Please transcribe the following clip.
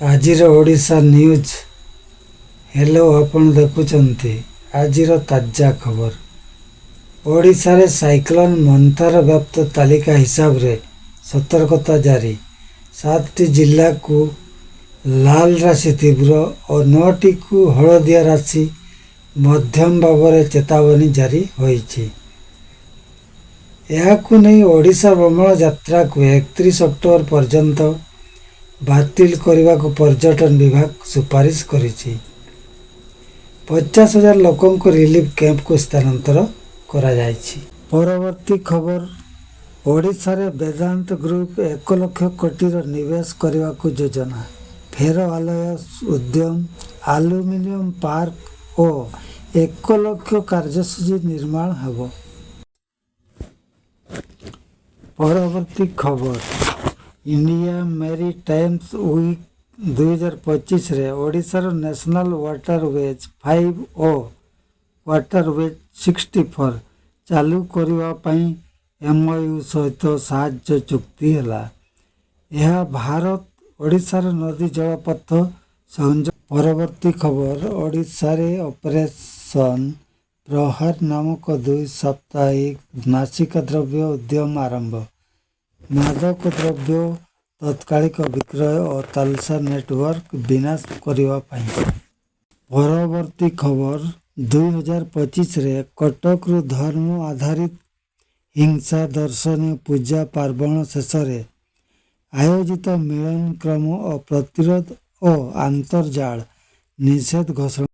ଆଜିର Odisha news. Hello, ଆପଣ ଦେଖୁଛନ୍ତି ଆଜିର ତାଜା ଖବର। ଓଡ଼ିଶାରେ ସାଇକ୍ଲୋନ୍ ମୋନ୍ଥାର ବ୍ୟାପ୍ତ ତାଲିକା ହିସାବରେ ସତର୍କତା ଜାରି। ସାତଟି ଜିଲ୍ଲାକୁ ଲାଲ ରାଶି ତୀବ୍ର ଓ ନଅଟିକୁ ହଳଦିଆ ରାଶି ମଧ୍ୟମ ଭାବରେ ଚେତାବନୀ ଜାରି ହୋଇଛି। ଏହାକୁ ନେଇ ଓଡ଼ିଶା ଭ୍ରମଣ ଯାତ୍ରାକୁ 31 ଅକ୍ଟୋବର ପର୍ଯ୍ୟନ୍ତ ବାତିଲ କରିବାକୁ ପର୍ଯ୍ୟଟନ ବିଭାଗ ସୁପାରିଶ କରିଛି। 50,000 ଲୋକଙ୍କୁ ରିଲିଫ କ୍ୟାମ୍ପକୁ ସ୍ଥାନାନ୍ତର କରାଯାଇଛି। ପରବର୍ତ୍ତୀ ଖବର, ଓଡ଼ିଶାରେ ବେଦାନ୍ତ ଗ୍ରୁପ 1 ଲକ୍ଷ କୋଟିର ନିବେଶ କରିବାକୁ ଯୋଜନା। ଫେରୋ ଆଲୟ ଉଦ୍ୟମ, ଆଲୁମିନିୟମ ପାର୍କ ଓ 1 ଲକ୍ଷ କାର୍ଯ୍ୟସୂଚୀ ନିର୍ମାଣ ହେବ। ପରବର୍ତ୍ତୀ ଖବର, ଇଣ୍ଡିଆ ମେରିଟାଇମ୍ ୱିକ୍ 2025ରେ ଓଡ଼ିଶାର ନ୍ୟାସନାଲ୍ ୱାଟରୱେଜ୍ 5 ଓ ୱାଟରୱେଜ୍ 64 ଚାଲୁ କରିବା ପାଇଁ ଏମ୍ଓୟୁ ସହିତ ସାହାଯ୍ୟ ଚୁକ୍ତି ହେଲା। ଏହା ଭାରତ ଓଡ଼ିଶାର ନଦୀ ଜଳପଥ ସଂଯୋଗ। ପରବର୍ତ୍ତୀ ଖବର, ଓଡ଼ିଶାରେ ଅପରେସନ୍ ପ୍ରହାର ନାମକ ଦୁଇ ସାପ୍ତାହିକ ମାସିକ ଦ୍ରବ୍ୟ ଉଦ୍ୟମ ଆରମ୍ଭ। ମାଦକ ଦ୍ରବ୍ୟ ତତ୍କାଳିକ ବିକ୍ରୟ ଓ ତାଲସା ନେଟୱାର୍କ ବିନାଶ କରିବା ପାଇଁ। ପରବର୍ତ୍ତୀ ଖବର, 2025ରେ କଟକରୁ ଧର୍ମ ଆଧାରିତ ହିଂସା ଦର୍ଶନୀୟ ପୂଜା ପାର୍ବଣ ଶେଷରେ ଆୟୋଜିତ ମିଳନକ୍ରମ ଓ ପ୍ରତିରୋଧ ଓ ଅନ୍ତର୍ଜାଳ ନିଷେଧ ଘୋଷଣା।